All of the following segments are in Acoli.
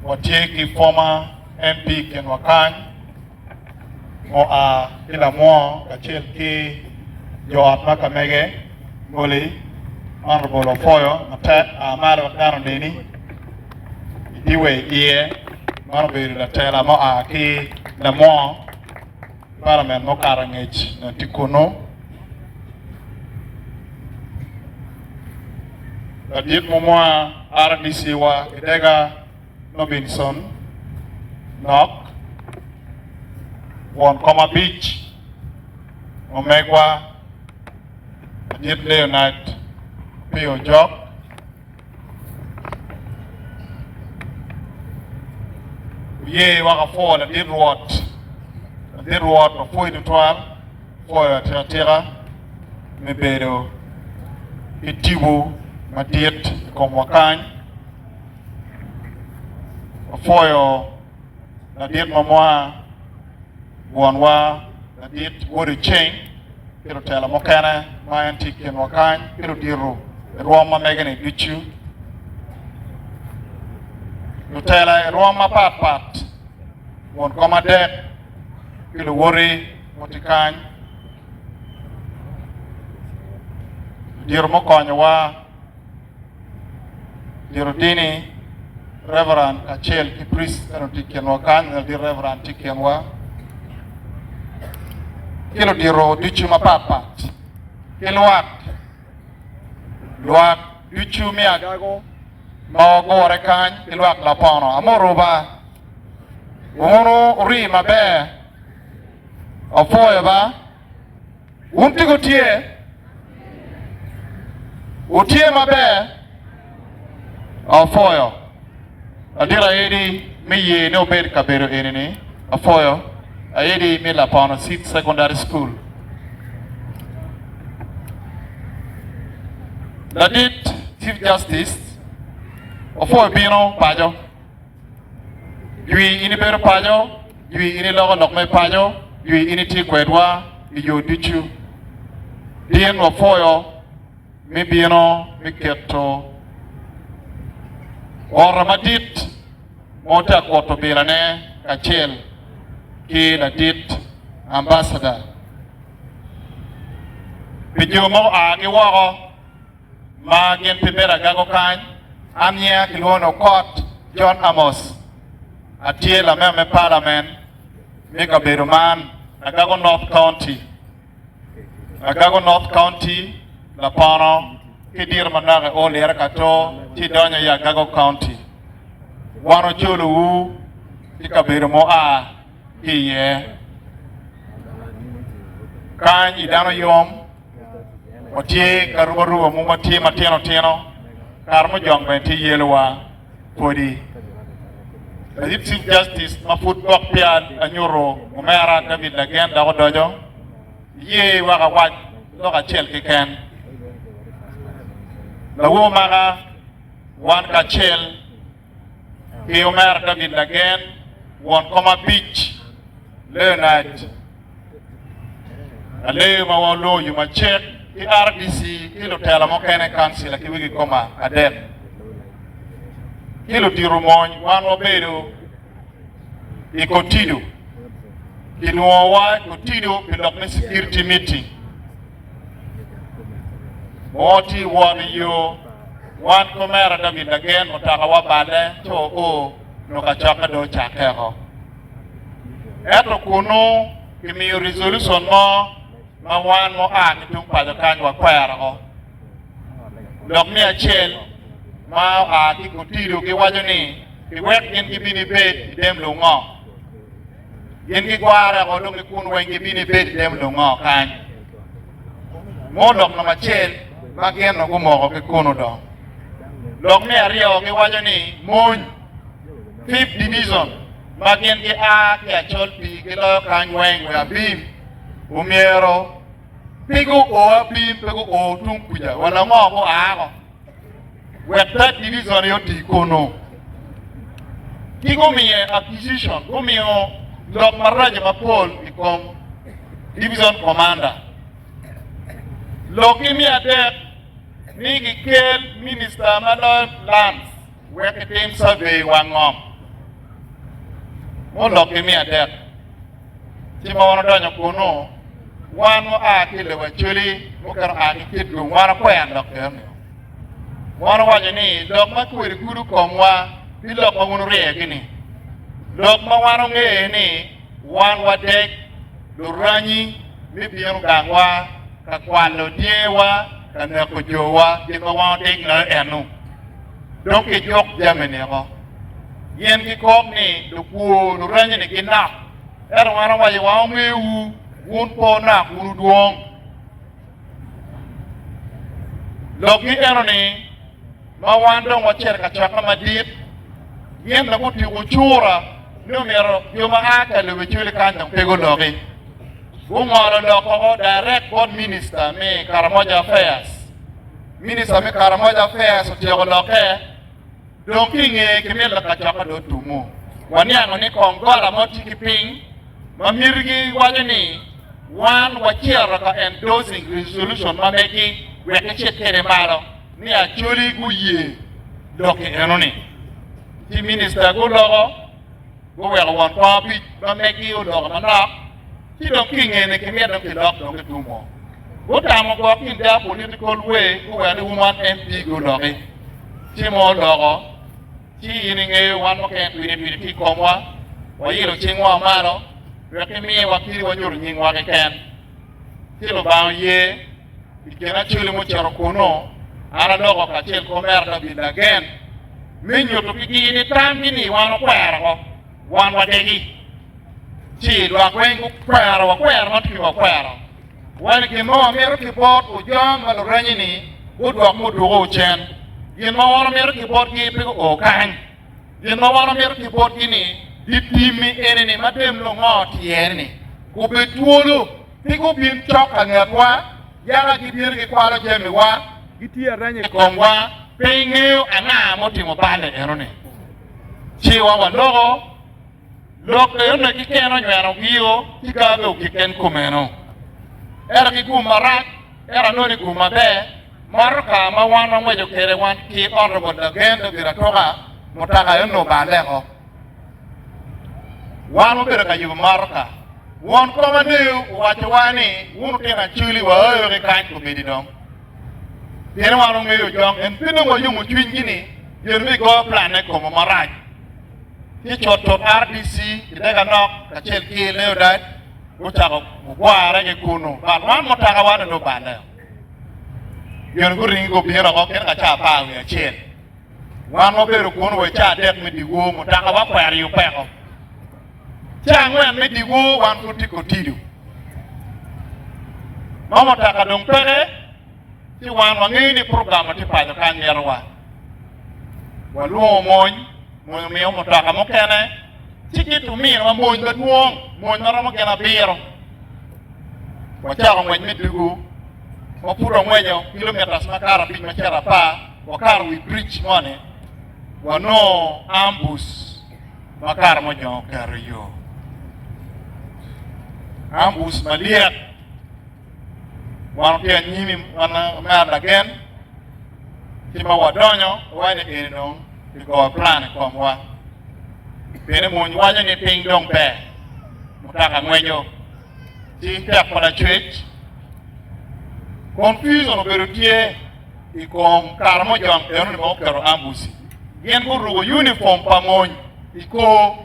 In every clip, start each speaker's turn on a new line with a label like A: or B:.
A: Watye ki former MP i kinwa kany mua ki Lamwor kacel ki jo ot ma ka mege Ngoli Honourable Opwoyo matek aa malo wek dano oneni itiwe iye man obedo latela ma oa ki Lamwor Parliament ma okato angec nyo tye kunu. Ladit mumwa RDC wa Kidega Nobinson Nok, won kom abic omegwa Ladit Leonard Opiyo Ojok, Oye wek apwo ladit Rwot, ladit Rwot wapwoyi tutwal, apwoyo atikatika me bedo ki tipo madit i komwa kany, wapwoyo ladit mamwa wonwa ladit Wod Oceng ki lutela mukene ma en tye i kinwa kany ki ludito i rwom ma mege-ni ducu, lutela i rwom mapatpat, won kom adek ki luwoti ma tye kany, ludito mukonyowa. Diro dini, Reverend kacel ki priest eno tye i kinwa kany, ladit Reverend tye i kinwa, ki ludito ducu mapat pat, ki lwak, lwak ducu me Agago ma wagure kany ki lwak Lapono. Amoto ba, wunu wuri maber, wapwoyo ba. Wun tika wutye? Wutye maber? Apwoyo. Ladit Aedi me ye ni wubed i kabedo eni-ni. Apwoyo. Aedi me Lapono Seed Secondary School. Ladit Chief Justice, opwoyo bino paco. Jwi in ibedo paco, jwi in iloko lok me paco, jwi in itye kwedwa i yo ducu. Din wapwoyo me bino me keto woro madit ma watye ka kuto bilane kacel ki ladit ambassador pi jo ma oa ki woko. ma gin pe bedo agago kany. An nyinga kilwongo ni Okot John Amos. Atye lamema me Parliament me kabedo man, Agago North County. Agago North County, Lapono ki diro manok i Old Lira Kato ci idonyo i Agago County. Wan ojolowu ki kabedo ma wua ki iye. Kany i dano yom. Watye ki arubaruba mo ma tye matino tino, kare mujong bene tye yelowa pwodi. Ladit Chief Justice ma pud gwok peya anyuto omera David Lagen dok odoco, iye wek awac lok acel keken. Lawor maka wan kacel ki omera David Lagen, won kom abic Leonard Aleyo ma walwongo yo macek ki RDC ki lutela mukene kancila ki wegi koma adek ki ludito mony wan wabedo i Kotido kilwongowa i Kotido pi lok me security meeting mo tye wot i yo wan ki omera David Lagen mutoka wa balle ci oo nongo kacokke dong ocakke oko. Ento kunnu kimiyo resolution mo ma wan mua ki tung paco kany wakwero. Lok me acel ma oa ki Kotido giwaco ni kiwek gin gibin ibed i dem lungo. Gin gigware oko dong ki kun weng gibin ibed i dem lungo kany. Mo lok namba acel ma gin onongo gumoko ki kunu dong. Lok me aryo giwaco ni mony. Fifth Division ma gin gia ki Achol pii giloyo kany weng wi abim omyero pe guo abim pe guo tung kuca wa lango gua ko wek Third Division aye oti kunu ki gumiye acquisition gumiyo lok maraco mapol i kom Division Commander lokgi me adek ni gikel Minister ma loyo Lands wek kitim survey wang ngom. Mulok-ki me adek. Ci ma wan odonyo kunnu, wan mua ki i lobo Acholi, mukene oa ki Kitgum, wan okwero lok eno-ni. Wan owaco ni, Lok ma kwedi gudo komwa ki lok ma wun wuryeyogi-ni, lok ma wan ongeyo ni wan wadek luranyi me bino gangwa ka kwalo dyewa, ka neko jowa, gin ma wan odek loyo eno. Dong kijuk jami-ni oko. Gin gikok ni lukwo luranyi-ni ginok, ento wan owaco wan ongeyowu, wun pe wunok, wun wudwong. Lokgi eno-ni ma wan dong wacito i kacokke madit, gin dong gutyeko cura ni omyero jo ma a ka lobo Acholi kany dong pe guloki. Gungolo lok woko direct bot minista me Karamoja Affairs. Minista me Karamoja Affairs otyeko lokke. Dong ki i ngeye ki mito kacokke dong otumu. Waniango ni kong gola mo tye ki piny ma mitigi waco ni wan wacito ka endorsing resolution ma megi wek gicit kwede malo ni Acholi guye lok eno ni. Ci minista guloko. Guweko won kom abic ma megi oloko manok, ci dong ki i ngene kimito dong kilok dong kitumo. Gutamo gwok in their political way guweko ni woman MP guloki. Ci mo oloko, ci in ingeyo wan mukene twidi twidi tye i komwa, wayilo cingwa malo wek gimiwa kadi wanyuto nyingwa keken. Ci Lubanga oye. I kin Acholi mucito kunnu, an aloko kacel ki omera David Lagen me nyuto ki gin ni tamgi ni wan okwero ko, wan wadegi. Ci lwak weng gukwero, wakwero ma tye wakwero. Wani gin ma wamito ki bot ojong ma lurenyi ni gudwok muduku cen. Gin ma wan wamito ki botgi pe guo kany. Gin ma wan wamito ki botgi ni gitimmi eni-ni ma dem lungo tyer-ni gubed twolo. Pe gubin cok ka ngetwa, yaka gibino gikwalo jamiwa, gitye arenya i komwa, pe ingeyo anga mutimo balle enoni. Ci wa waloko lok enoni keken onyweno gio ci gabe ogik en kumeno. Ento ki gum marac, ento anongo ni gum maber, motoka ma wan wangweco kwede wan ki Honourable Lagen David Atuka, mutoka enoni oballeko. Wan wabedo ka yubo motoka. Won kom aneyo owacowa ni, Wun wutino Acholi, waoyo ki kany kobedi dong. Pien wan wangeyo jong en pe dong wayomo cwinygi ni gin bigoyo planne i komwa marac. Ci cutcut RDC ki Deganok kacel ki Leodad gucako gugware ki kunnu. But wan mutokawa ni dong oballe. Gin guringi gubino oko kit ka ca apar wiye acel. Wan wabedo kunu wa i caa adek me dyewor, mutokawa okwero i opeko. Caa angwen me dyewor wan pud tye kotido. Ma mutoka dong peke, ci wan wangeyo ni program ma tye paco kany mitowa. Walwongo mony, mony omiyo mutoka mukene, ci gin ominiwa mony madwong, mony ma romo gin abiro. Wacako ngwec me dugu, ma pud wangweco kilometres makato abic ma cito apar. Wakato wi bridge moni, wanongo ambush ma kare mo jo oketo i yo. Ambush malyet. Wan watye anyim wan omera lagen ci ma wadonyo wawaco ni eni dong kigoyo plan i komwa. Pien ni mony waco ni piny dong ber, mutoka ngweco. Ci tek pa Lacwec, confusion obedo tye. I kom kare mo jang enoni ma oketo ambuc-ci, gin guruko unifom pa mony i kor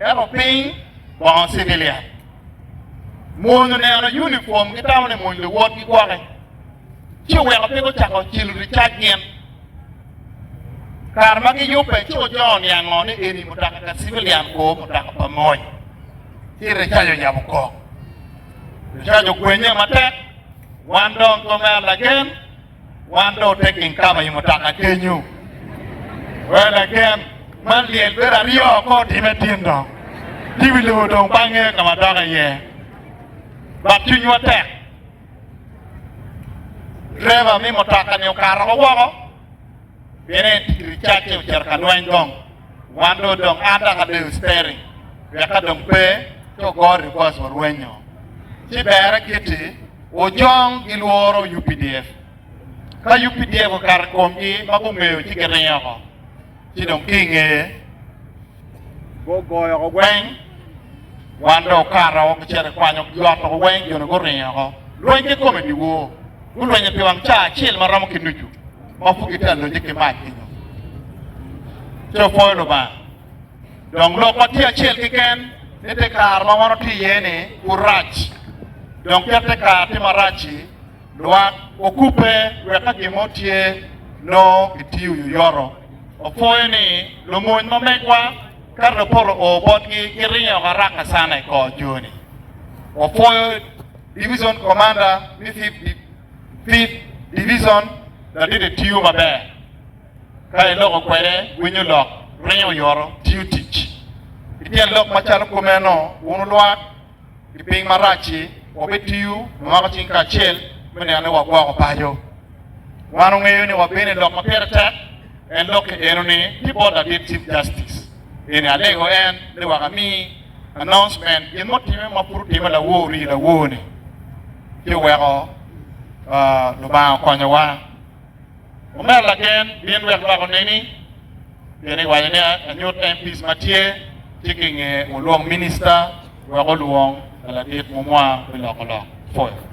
A: ento piny bongo civilian. Mony oneno unifom gitamo ni mony luwotgi gwoke, ci oweko pe gucako celo ricac gin. Kare ma giyubbe ci ojong oniango ni eni mutoka ka civilian kor mutoka pa mony, ci ricac oyabo kok. Ricac ogwenye matek. Wan dong komera lagen, wan dong taking cover i mutoka kenyo. Well lagen, man lyel bedo aryo ko otime tin dong. Ci wi lobo dong pe angeyo ka ma dok iye. But cwinywa tek. Driver me mutoka ni okato ko woko. Pien en ricacce ocito ka lweny dong, wan dong odong an dok adeyo steering wek ka dong pe ci ogo reverse warwenyo. Ci berre kiti ojong gilworo UPDF. Ka UPDF okato i komgi ma gungeyo ci giringo oko. Ci dong ki i ngeye gugoyo oko gweng. Wan dong okato gicito i kwanyo yoto weng joni guringo oko. Lweny kikome dyewor. Gulwenyo pi wang caa acel ma romo ki nucu ma pud gitye alonye ki mac kenyo. Ci opwoyo Lubanga. Dong lokwa tye acel keken ni te kare ma wan watye iye-ni pud rac. Dong kit te kare tye marac-ci, lwak okubbe wek ka gin mo tye nongo kitiyo oyoto. Opwoyo ni lumony ma megwa ka ripot oo botgi giringo haraka sana i kor joni. Opwoyo Division Commander me Fifth Division ladit etiyo maber. Ka iloko kwede, winyo lok, ringo oyoto, tiyo tic. I tyen lok macalo kumeno, wun wulwak i piny marac-ci, wabitiyo wamako cing kacel me neno ni wagwoko paco. Wan ongeyo ni wabino i lok ma pire tek, en lok-ki eno-ni tye bot ladit Chief Justice. Eni alego en ni wek ami announcement gin mutimme ma pud otimme lawor rii lawor-ni ci oweko Lubanga okonyowa. Omera lagen, bin wek lwak oneni, pien iwaco ni anyut MPs ma tye ci ki nge olwong minista wek olwong ladit mumwa me loko lok. Pwoyo.